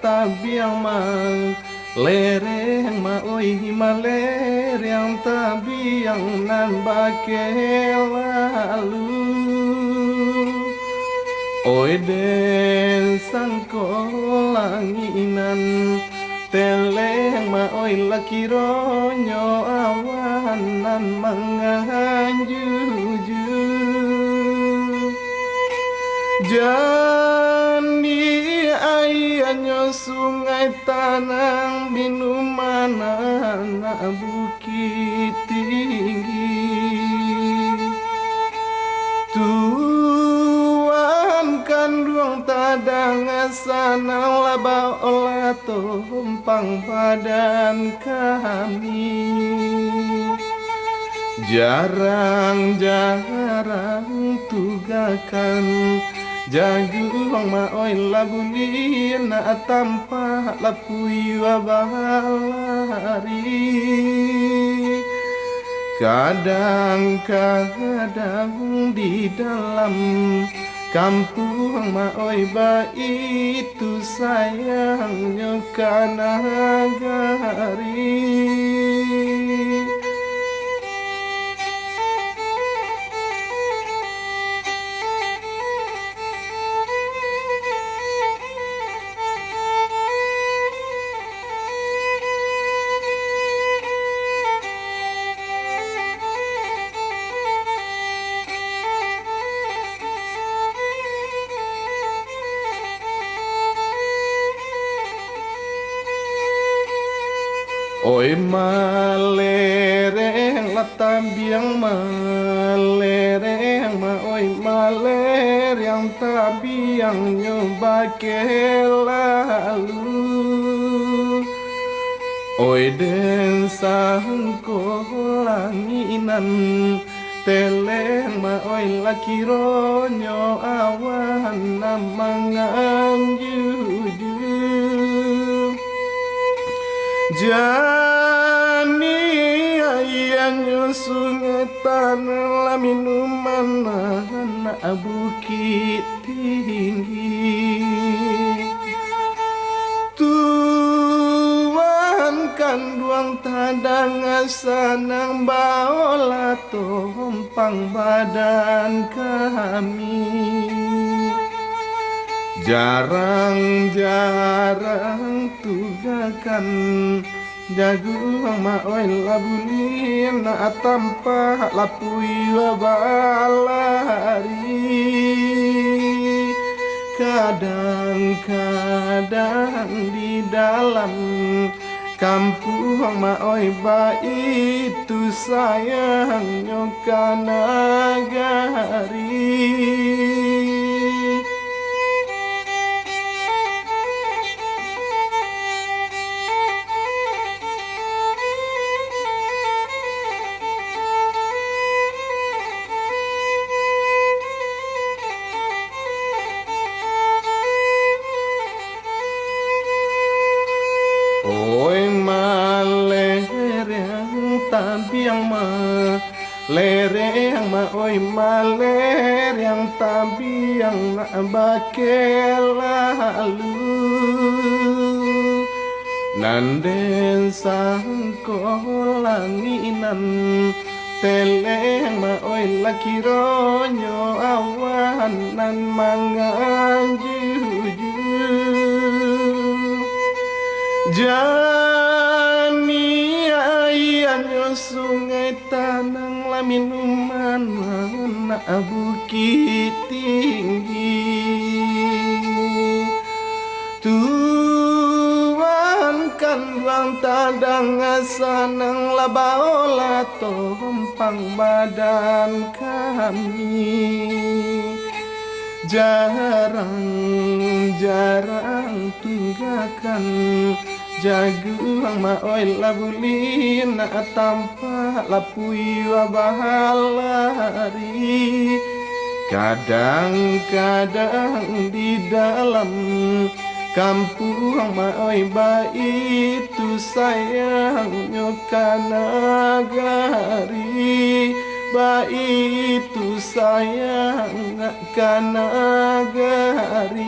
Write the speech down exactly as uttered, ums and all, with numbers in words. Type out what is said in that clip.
tabiang ma, lereng ma oi, malereang tabiang nan bakeh lalu. Oi den sangko langik nan teleng ma oi, lah kironyo awan nan manganjuju. Jan di aianyo sungai tanang, minuman anak Bukik Tinggi. Tuan kanduang tadanga sanang, lah baolah tompang badan kami. Jarang-jarang tugakan jaguang ma oi, lah buliah nak tampak lah puyuah balari. Kadang-kadang di dalam kampuang ma oi, baitu sayangnyo ka nagari. Oi malereng lah tabiang, malereng ma oi, malereang tabiangnyo bakeh lalu. Oi den sangko langik nan teleng ma oi, lah kironyo awan nan manganjuju. Jan di aianyo sungai tanang, lah minuman anak Bukik Tinggi. Tuan kanduang tadanga sanang, baolah tompang badan kami. Jarang-jarang tugakan jaguang ma oi, lah buliah nak tampak lah puyuah balari. Kadang-kadang di dalam kampuang ma oi, baitu sayangnyo ka nagari. Oi malereang tabiang ma, lereng ma oi malereang tabiang nak bakeh lalu. Nan den sangko langik nan teleng ma oi, lah kironyo awan nan manganjuju. Jan di aianyo sungai tanang, lah minuman anak Bukik Tinggi. Tuan kanduang tadanga sanang, lah baolah tompang badan kami. Jarang-jarang tugakan jaguang ma oi, lah buliah nak tampak lah puyuah balari. Kadang-kadang di dalam kampuang ma oi, baitu sayangnyo ka nagari, baitu sayang ka nagari.